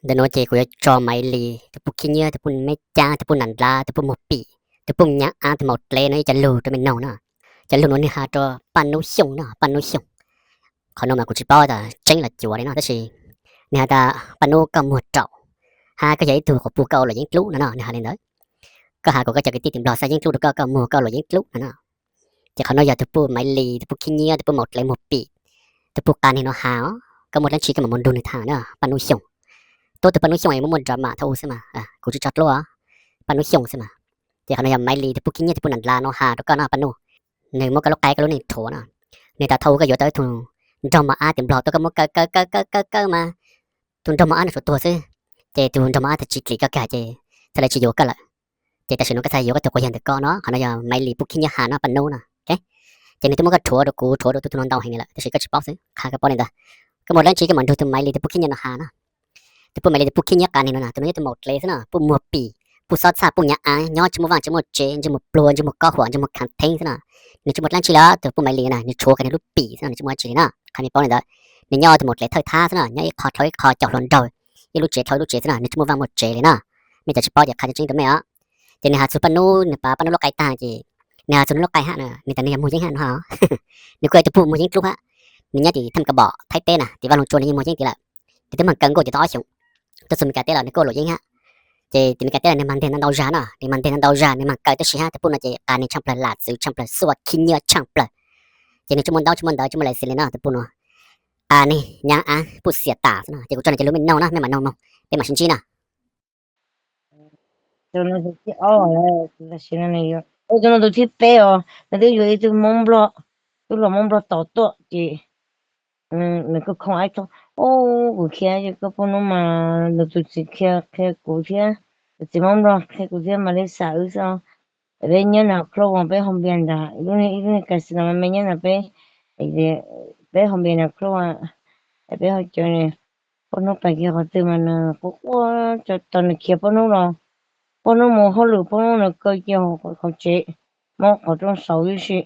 Ntawm nuav ces kuv yuav tso Maiv Lis tus puj khib nyiab, tus puj me cab, tus puj nam ndlav, tus puj muag pim, tus puj nyaav av, tus maum dlev no ib co lug rau mej noog na. Cov lug nuav nwg has rua Paj Nub Xyooj na, Paj Nub Xyooj. Qhov nuav mas kuv tsis paub tas tseeb los cuav li no tab sis nwg has tas Paj Nub koj muag raum, hab koj yog ib tug quas puj koj ua luam yeeb dlub no no, nwg has li ntawd. Koj has kuas koj cov kwv tij tim Nplog xa yeeb dlub rau koj, koj muag koj ua luam yeeb dlub no no. Ces qhov nuav yog tus puj Maiv Lis, tus puj khib nyiab, tus puj maum dlev muag pim, tus puj qas nwg nuav has os. Koj muaj dlaab tsi koj mam mus nrug nwg thaam na, Paj Nub Xyooj. Tuab tug Paj Nub Xyooj es muaj muaj drama thaum ub xwb mas, kuv tsis tso dluab, Paj Nub Xyooj xwb mas. Ces qhov nuav yog Maiv Lis tus puj khib nyiab tus puj nam ndlav nuav has rau koj no Paj Nub. Nwg muab koj lub qaib koj lub neej rhuav no. Nwg tas thaum ub koj yuav tau ib tug nraug mos ab tim Nplog tuaj, koj muab kaw kaw kaw kaw kaw kaw mas tus nraug mos ab no tsuas tuag xwb, ces tus nraug mos ab tsis dlim koj kag ces txhaj le tsis yuav koj lawm. Ces tam sim nuav koj txhaj yuav koj tus quas yawg ntawm koj no. Qhov no yog Maiv Lis puj khib nyiab has no Paj Nub no. Ces nwg twb muab koj rhuav rau kuv, rhuav rau tug tug nuav ntau heev li lawm tab sis koj tsis paub xwb, qha koj paub li ntawd. Koj muaj dlaab tsi koj mam nrug tus Maiv Lis tus puj khib nyiab no has no. Tus puj Maiv Lis tus puj khib nyiab qas nwg no na, tus nuav yog tus maum dlev xwb no, puj muag pim, puj xob txhaj, puj nyaav av, nyob tsis muaj vaaj tsis muaj tsev, ntsej muag pluag, ntsej muag kob huam, ntsej muag khaav theeb xwb no. Nwg tsis muaj dlaab tsi li os. Tus puj Maiv Lis na nwg tshuav kag nwg lub pim xwb no, nwg tsis muaj dlaab tsi li na, qha mej paub li ntawd. Nwg nyob tus maum dlev thawj thab xwb no, nyob ib qho dhau ib qho, caum hluas nraug, ib lub tsev dhau ib lub tsev xwb no, nwg tsis muaj vaaj muaj tsev li na. Mej cov tsis paub ces qha tseeb rau mej os. Ces nwg has txug Paj Nub, nwg pav Paj Nub lub qaib tag ces nwg has txug nwg lub qaib hab na, nwg tas nwg yog muag yeeb hab no. Nwg kuj yog ib tug puj muag yeeb dlub hab. Nwg nyob tim Thaj Kaum Bom Thaib teb na, tim vaj loog tsua nwg yeej muag yeeb tid lawm. Nwg twb moog kaw nkuaj tim tau ob xyoos, tuaj txug Meskas teb los nwg kuj ua luam yeeb hab. Ces tim Meskas teb los nwg mag nteg ntau ntau zag no, nwg mag nteg ntau ntau zag, nwg mag kaw tab sis hab tus puj no ces qas nwg tshaaj plawg, lam txwv tshaaj plawg, xuaj khib nyiab tshaaj plawg. Ces nwg tsis muaj ntaub tsis muaj ntawv tsis muaj license li no, tus puj no qas nwg nyaav av, puj xiam tam xwb no. Ces kuv tso nwg cov lug mej noog na, mej mam noog noog, peb mam sib ntsib na. Tus no tus thib ob lawm, tam sim no nws yuav, tus no tus thib peb os, nws twb yuav ib tug Hmoob Nplog, tub hluas Hmoob Nplog tos tuaj ces nws kuj khoom ib tug. Ub, kuv khiav, koj poj hnub mas nws tus txiv qhia, qhia kuv thiab, tus txiv Hmoob Nplog qhia kuv thiab mas li xav wb xwb. Peb nyob nram Close One peb hoo npias nrad, ib lub niag casino me me nyob nrad peb, peb hoo npias nrad Close One, peb ho cov poj hnub pais kiag qhov twg mas nws quaj quaj tau nws khiav poj hnub los, poj hnub mus hauj lwm poj hnub nws kaw cia qhov tsev, muab qhov rooj xauv tib si.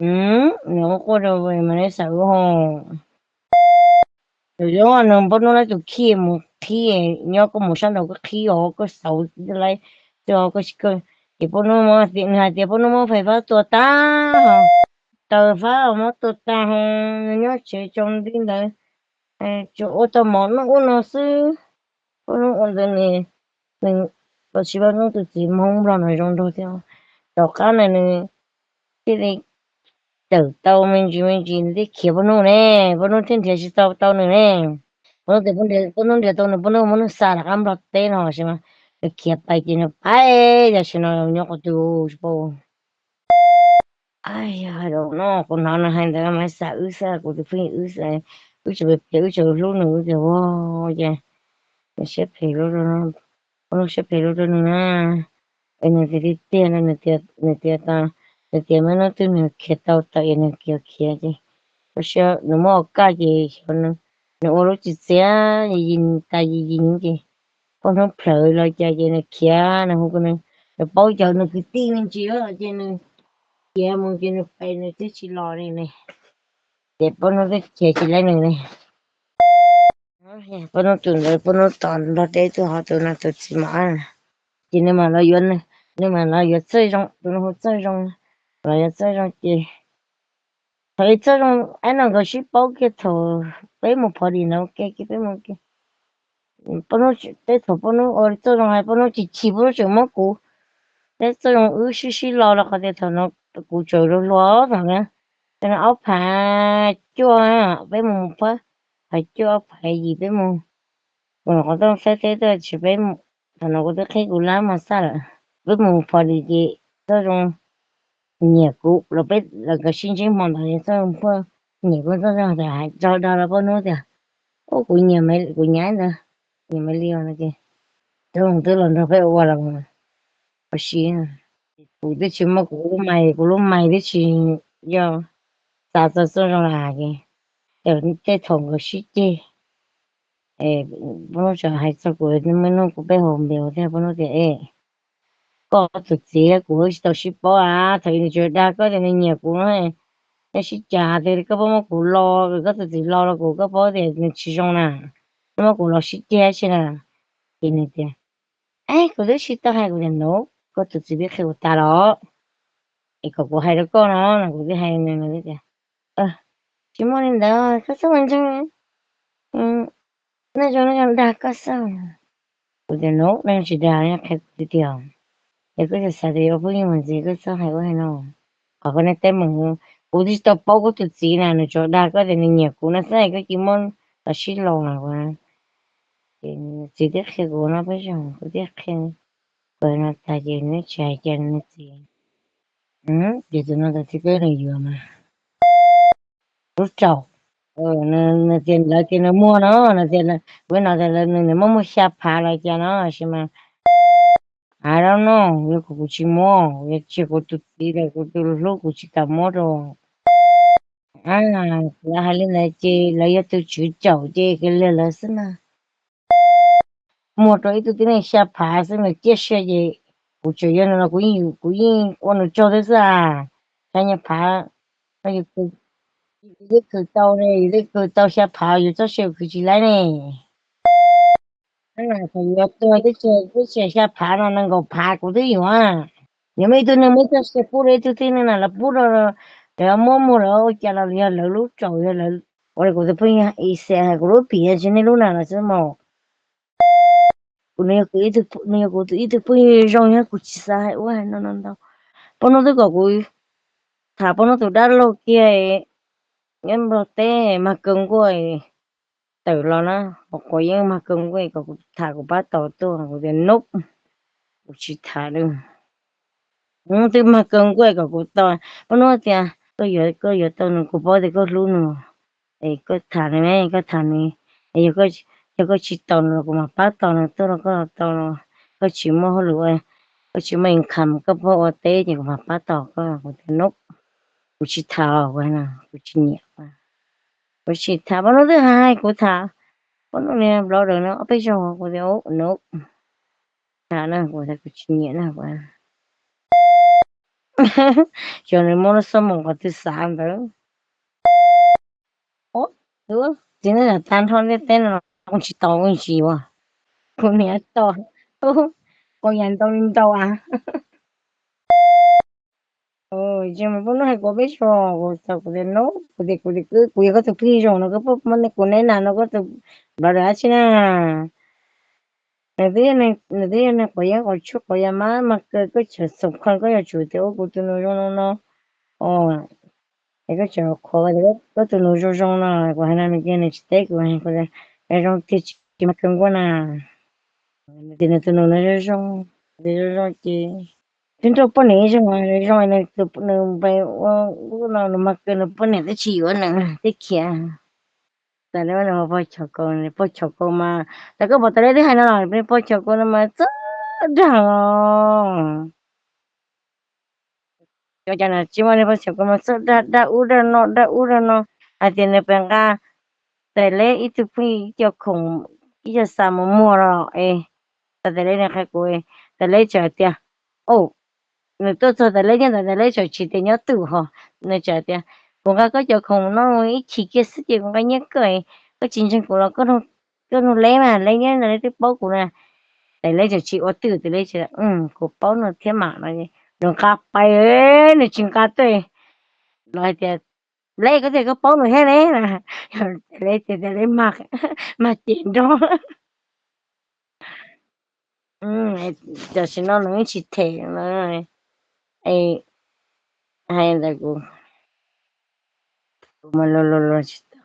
Nws quaj quaj rau mas neb xav ua ho. Nws poj hnub laib tus khij mus qhib, nyob koj mus sab nraud koj qhib os, koj xauv laib, ces poj hnub, nws hais tias poj hnub muab fais fab tua tag, taws fab muab tua tag, nws nyob tsev tsoo nti ntawd, tsuas ua tau mov noj ub no xwb. Poj hnub ua ntawd nws, nws, poj hnub tus txiv Hmoob Nplog no zoo nraug thiab, tom qab no nws thiaj li tawm tau me ntsis me ntsis nws thiaj khiav poj hnub ne, poj hnub thiaj nrhiav tsis tau tau nws ne. Poj hnub tias poj hnub nrhiav tau nws, poj hnub muab nws xa rov qab Nplog teb no, tab sis mas nws khiav pais ces nws pais tam sim no nyob qhov twg tsis paub. Yog no kuv hnov nws hais ntawd mas xav wb xwb, kuv tus phooj ywg wb xwb, wb tseem pem wb tseem hlub nws, wb tias ua cas nws siab phem, poj hnub siab phem luaj rau nws na. Es nws tias tiag tiag no, nws tias, nws tias tau, nws tias muaj hnub twg nws khiav tau tau es nws khiav khiav ces, ua siab nws muab ua kaj ces xyov nws ua lub tsis txiav yis yis tas yis yis ces poj hnub plhawv los cas ces nws khiav, nws hu, nws paub cov nws kwv tij me ntsis ces nws khiav mus ces nws pais nws twb tsis los li ne. Ces poj hnub twb khiav tsis laib nws li. Poj hnub tus ntawd poj hnub tos Nplog teb tuaj, ho tus no tus txiv mab, ces nws mam los yuav, nws mam los yuav Txawj Zoo, tus no hu Txawj Zoo, los yuav Txawj Zoo ces thaum Txawj Zoo ab no nkawd sib paub kiag thaum peb mus party ntawd ua ke, peb mus poj hnub teb, thaum poj hnub ua Txawj Zoo hais poj hnub chim chim poj hnub tseem muab kuv, peb Txawj Zoo wb sib sib lo los qhov tias thaum no kuv tseem hluas hluas thaum na, thaum no ob phav cuaj, peb mus mus phab, phav cuaj ob phav yim peb mus, kuv nyuam qhuav tuaj saib teb tuaj tsis peb, thaum no kuv twb qhib kuv lab mos xaj lawm, peb mus party ces Txawj Zoo nyiam kuv los peb los nkawd sib ntsib hmo ntawd Txawj Zoo nyiam kuv, Txawj Zoo tias hais tso dag rau poj hnub tias, ub, kuv nyiam, kuv nyiam ntawd, nyiam Maiv Lis no ces Txawj Zoo twb los nrog peb ua los ua si, kuv twb tsis muaj kuv lub mais, kuv lub mais twb tsis yog xa txog Txawj Zoo lawm ces, tej thaum nkawd sib ceg, poj hnub tseem hais txog kuv, muaj hnub kuv peb haus npias thiab poj hnub tias, e, koj tus txiv kuv tsis tau sib paub a, thaum nws tseem dag koj tias nws nyiam kuv no, nej sib cav tias koj puas muab kuv lo, koj tus txiv lo los kuv, koj paub tias nws tsis zoo na. muab kuv los sib ceg tsi na. Ces nws tias, es kuv twb tsis tau hais. Kuv tias, no, koj tus txiv twb qhia kuv tas los, es kom kuv hais rau koj no no. Kuv twb hais nws tias, tsis muaj li ntawd, koj txhob ua ntseeg, nej zoo nej dag koj xwb. Kuv tias, no, nej tsis dag, qhia kuv tiag tiag. Yog koj tsis xav tias yuav phooj ywg mus ntxiv, koj txhob hais ua hais no. Qhov koj nej teeb meem, kuv twb tsis tau paub koj tus txiv na, nws tsuas dag koj tias nws nyiam kuv no xwb, koj cia li muab los sib laus no. Ces nws txiv twb qhia kuv no peb zoo, kuv thiaj qhia. Kuv no tas ces nws tsis hais cas nws txiv. Ces tus no tus txiv peb nws yuav mas lub raum, nws tias lawv tias nws muag no, nws tias, kuv no tias nws muab muag xya phav los cas no, sis mas av dab no, yog kuv, kuv tsis muab, yog tsis kuv tus txiv los kuv tus hlub kuv tsis kam muab rau. Lawv hais li ntawd ces lawv yog tus tswv caum ces kawg li lawv xwb na. Muag rau ib tug tib neeg xya phav xwb nws ciaj sia ces kuv tseem yog nws los kuv yeej, kuv yeej ua nws tsaug thiab xwb a. Xya phav, yus twb khwv tau ne, yus twb khwv tau xya phav yus txoj sia yus khwv tsis laib ne. Thaum yus yuav tuag twb tsis, twb tsis xya phav no, nees nkaum phav kuv twb yuav. Yog muaj ib tug neeg muab txoj sia pub rau ib tug tib neeg na, lawv pub rau, lawv muab muag lawv ua cas los yog lawv lub raum, yog lawv. Ua li kuv tus phooj ywg Ixia hais, kuv lub pim tsis niaj lub na los xwb mas. Kuv, nws yog kuv ib tug, nws yog kuv ib tug phooj ywg zoo nyob, kuv tsis xav hais ua hais no no ntau. Poj hnub twb kom kuv tham poj hnub tus dab laug kiag nyob Nplog teb mag kaw nkuaj tawm los na, quav yeeb mag kaw nkuaj kom kuv tham kuv pab tos tuaj, kuv tias nub, kuv tsis tham li. Twb mag kaw nkuaj kom kuv tos, poj hnub tias koj yuav, koj yuav tau nws, kuv paub tias koj hlub nws, es koj tham nws, koj tham nws, es yog koj tsis tos nws los kuv mam pab tos nws tuaj rau koj los tau, koj tsis muaj hauj lwm, koj tsis muaj income, koj pab ua teb ces kuv mam pab tos koj. Kuv tias nub, kuv tsis tham, kuv tsis nyiam. Kuv tsis tham, poj hnub twb hais kuv tham, poj hnub niag blogger no ob peb zaug, kuv tias nub, tham na, kuv tias kuv tsis nyiam na. Xyov nws muab lub xuab moos qhov twg xav ntawd. Txiv neej tag nrho ntiaj teb no kuv tsis tau, kuv tsis yuav. Kuv niam tau, kuv yam ntau li ntau a. Tsis mas poj hnub hais kuv peb zaug, kuv tias nub, kuv tias kuv, kuv yog koj tus phooj ywg zoo no, koj puas muab kuv neb na no, koj tus blogger dab tsi na. Nws twb yog neeg quav yeeb quav tshuaj quav yav mab mag kaw, koj tseem xoom kho, koj yuav tsum tias ua kuv tus nus zoo no no. Es koj tseem qhuas tias koj tus nus zoo zoo no, kuv hais no nws kiag nws tsis teb kuv, kuv tias zoo tiag tsis mag kaw nkuaj na. Nws tias nws tus nus no zoo zoo, tias zoo zoo ces twb nrauj poj niam ib zaug zoo, nws npe ua ub no nws mag kaw nws poj niam twb tsis yuav nws twb khiav. Tas li nws pog Chom Kaus, pog Chom Kaus mas, tas koj pom tas li twb hais no los, pog Chom Kaus no mas txawj dag os. Cov cas tsis muaj li, pog Chom Kaus mas txawj dag, dag ub dag no, dag ub dag no, hais tias nws pem nqa Tais Leb ib tug phooj ywg ib co khoom, ib co xa mus muag los es, Tais Leb nws qhia kuv, Tais Leb txawm tias, o, nws tuaj txog Tais Leb nyob ntawd, Tais Leb txawm tsis tias nyob twm ho, nws txawm tias kuv nqa koj cov khoom no ib chim kiag xwb ces kuv nqa nyiaj koj, koj tsis ntseeg kuv los koj nug Leb mas, Leb nyob ntawd Leb twb paub kuv na. Tais Leb txawm tsis ua twm, Tais Leb txawm, kuv paub nws thiab mam no, nws nqa pais, nws tsis nqa tuaj los hais tias, Leb koj tias koj paub nws thiab ne. Tais Leb tias Tais Leb mag cem nrog. Tam sim no nws yeej tsis them no. Hais ntawd kuv, kuv mas luag luag luag tsis tau.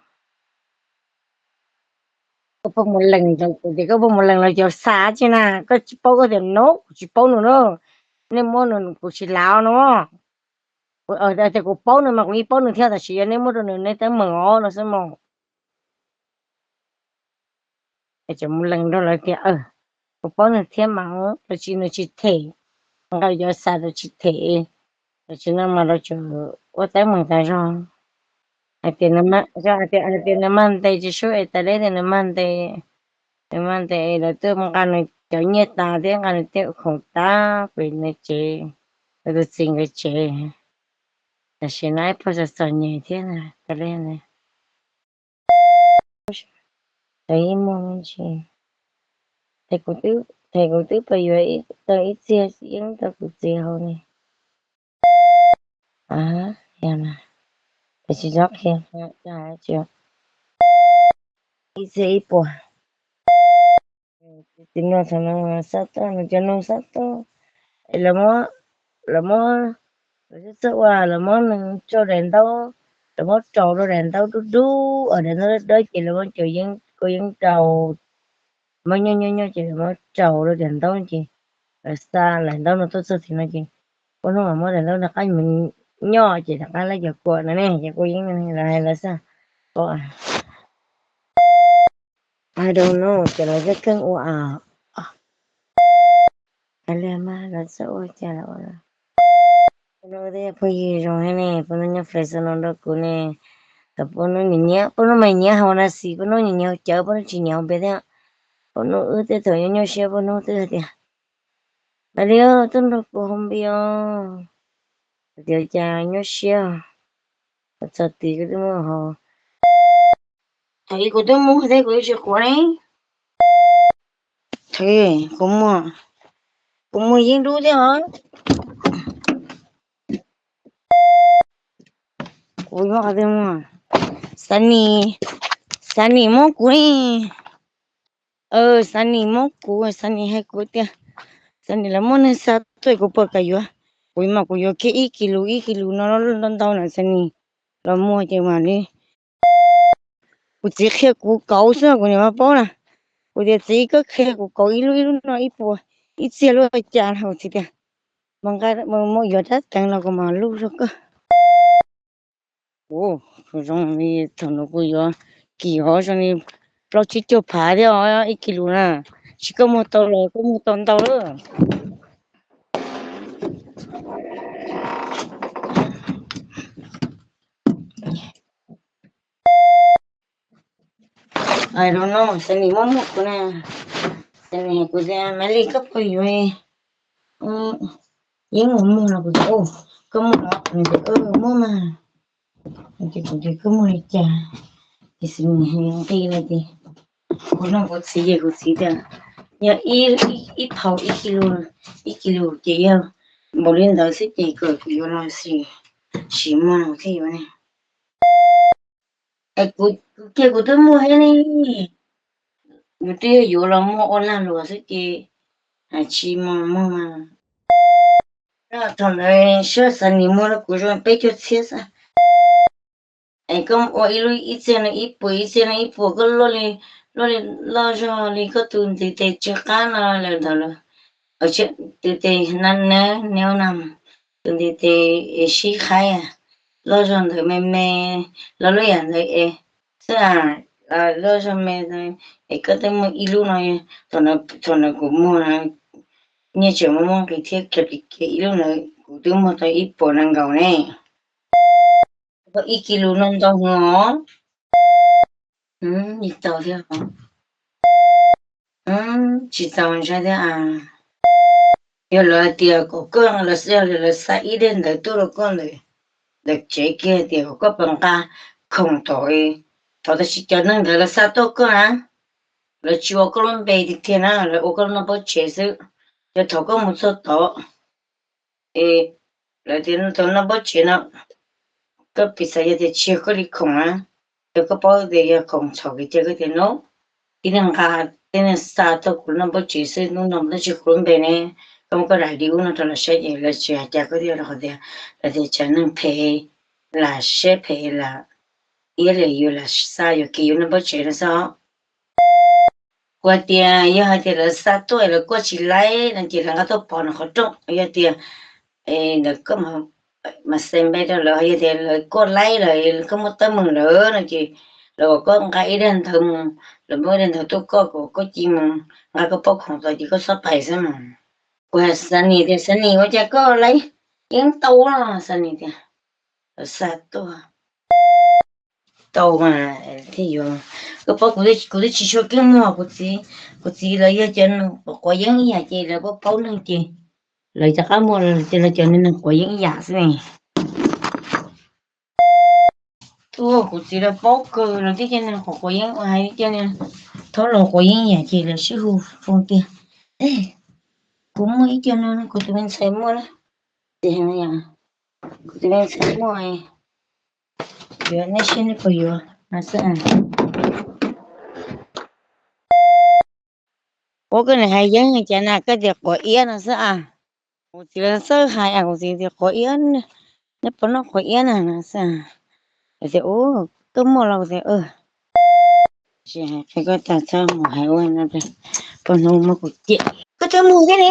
Koj puas mus lees rau kuv tias koj puas mus lees los cov xa tsi na, koj tsis paub koj tias no kuv tsis paub nws na. Nej muab nws kuv tsis lav no. Tias kuv paub nws mas kuv yeej paub nws thiab, tab sis yog nej muab rau nws nej teeb meem os no xwb mas. Tseem mus lees nrog lawv tias, kuv paub nws thiab mas, tab sis nws tsis them, nqa cov xa tab tsis them, tab sis no mas lawv tseem ua teeb meem tas zog. Hais tias, hais tias nws mag ntes tsis sub es tas li tias nws mag ntes, nws mag ntes es lawv tuaj nqa nws cov nyiaj tas thiab nqa nws tej khoom tas pem nws tsev, lawv tus txiv nkawd tsev. Tam sim no ib pog txom txom nyem thiab tas li. Thaum ib muag me ntsis, thaum kuv twb, thaum kuv twb pais yuav tau ib txiag yeeb rau kuv txiv haus ne. Ib txiag ib puas. Txiv no thaum no xav tuaj, nws cov nug xav tuaj, es lawv muab, lawv muab, lawv txawj ua, lawv muab nws rau daim ntaub, lawv muab rau rau daim ntaub dub dub, daim ntaub dawb dawb ces lawv muab cov yeeb, kua yeeb rau, muab nyoj nyoj nyoj ces lawv muab rau rau daim ntaub ces lawv xa daim ntaub no tuaj txog tim no ces pub hnub mas muab daim ntaub rov qab mus nyoj ces rov qab laib cov kua no ne, cov kua yeeb no lawv hais lawv xaj paub. I don't know ces lawv txawj keej ua a. Li mas lawv txawj ua cas lawv ua. Pub hnub twb yog phooj ywg zoo thiab ne, pub hnub nyob Fresno rau kuv ne. Thaum pub hnub nyiam nyiam, pub hnub mas nyiam haus nas xis, pub hnub nyiam nyiam haus cawv, pub hnub tsis nyiam haus npias thiab. Pub hnub wb tej thaum nyuaj nyuaj siab pub hnub twb hais tias, Daim Liab, tuaj nrog kuv haus npias os. Hais tias cas nyuaj siab. Txog tid kuv twb muaj haus. Thaum ub kuv twb muaj thiab kuv twb tsis quav ne. Thaum kuv muaj, kuv muaj yeeb dub thiab os. Kuv muaj qhov twg muaj? Xav nis, xav nis muab kuv ne. Xav nis muab kuv, xav nis hais kuv tias, xav nis lawv muab neeg xa tuaj kuv puas kam yuav. Kuv mas kuv yuav kiag ib kis lus ib kis lus no ntau ntau na xav nis los muag ces mam li. Kuv txiv qhia kuv kauv xwb kuv niam mas paub na. Kuv tias txiv koj qhia kuv kauv ib lub ib lub no ib puas ib txiag lub cas no kuv txiv tias, mas nqa mus yuav rab teev los kuv mam luj rau koj. Ua zoo li thaum no kuv yuav kis hov zoo li plaub tsib caug phav thiab os ib kis lus na. Tsis koj muag tau los koj muag tau ntau lawm. Ai no, xav nis muab muab kuv na. Xav nis kuv tias Maiv Lis koj puas yuav yeeb mus muag no kuv tias, koj muag los? Nws tias muab mas. Ces kuv tias koj muag li cas? Ces xav nis nqi no ces kuv nug kuv txiv ces kuv txiv tias yog ib phau ib kis lus, ib kis lus ces yog npaum li ntawd xwb ces kom kuv yuav los sis, sis muag thiaj yuav ne. Kuv kiag kuv twb muag thiab ne. Yus twb yog yuav los muag ua lag luam xwb ces tsis mos muag mas. Thaum ntawd sab xav nis muag rau kuv zoo peb caug txhiab xwb. Es koj ua ib lub ib txiag no ib puas ib txiag no ib puas koj luaj li, luaj li loj zog li koj tus ntiv tes tsw qab no lawm ntawd los, tus tes na na neb na, tus ntiv tes sib qhaib loj zog ntawd me me, los lub yam ntawd es xwb a, loj zog me es koj twb muaj ib lub no, thaum ntawd kuv muag nyiaj tseem muaj muaj nqis thiab kiag ib lub ntawd kuv twb muag tau ib puas nees nkaum ne. Ib kis lus no ntau heev os. Tsis tau thiab, tsis tau ntshai thiab. Yog lawv hais tias kom koj, lawv, yog lawv xa ib daim ntawv tuaj rau koj ntawm tsev kiag tias kom koj pab nqa khoom tom, thaum tab sis cov neeg ntawd lawv xa tuaj koj na, lawv tsis ua koj lub npe tiag tiag na, lawv ua koj lub naj paub tsev xwb. Yog thaum koj mus txog tod es lawv tias tau naj paub tsev no, koj piv xam yog tias tsis yog koj li khoom na, yog koj paub tias yog khoom txhaum kev cai koj tias no, tib neeg nqa, tib neeg xa tuaj kuv lub naj paub tsev xwb, hnub no twb tsis kuv lub npe ne, koj muab koj daim di ub no rau lawv saib ces lawv tsis hais cas koj thiab rau qhov tias lawv tias tsam neeg phem lam siab phem lam iab li yus lam xa yus kiag yus naj paub tsev no xwb. Kuv hais tias yog hais tias lawv xa tuaj lawv kuaj tsis laib no ces lawv nqa tuaj pov nws qhov rooj, yog tias ntawd koj mas xa npe rau lawv, yog tias lawv kuaj laib lawm koj muaj teeb meem lawm no ces lawv kom koj nqa ib daim ntawv mus, lawv muab ib daim ntawv tuaj koj kom koj cia mus nqa koj paub khoom tod ces koj txhob pais xwb mas. Kuv hais Sunny tias Sunny ua cas koj laib yeeb tau no, Sunny tias lawv xa tuaj tau mas thiaj yuav. Koj paub kuv twb tsis tshua keeb muag kuv txiv, kuv txiv lawv yog cov neeg quav yeeb ib yam ces lawv paub paub neeg ces lawv rov qab muag ces lawv cov neeg quav yeeb ib yam xwb ne. Tuaj kuv txiv lawv paub kawg lawv tib cov neeg quav quav yeeb ua hais cov neeg Thaub Laus Quav Yeeb Yam ces lawv sib hu foo tias, kuv muaj ib co no, kuv tus me ntxhais muaj na, ces kuv tus me ntxhais muaj, yuav nej siab nej puas yuav no xwb. Ua koj niam hais yeeb cas na, koj tias quav iab no xwb a. Kuv txiv los txawj hais a, kuv txiv tias quav iab, nej puas noj quav iab na no xwb. Kuv tias u, koj muaj los? Kuv tias tsis hais qhia koj tag, txhob mus hais ua no, koj hnub muab kuv ciam, koj txhob mus thiab ne.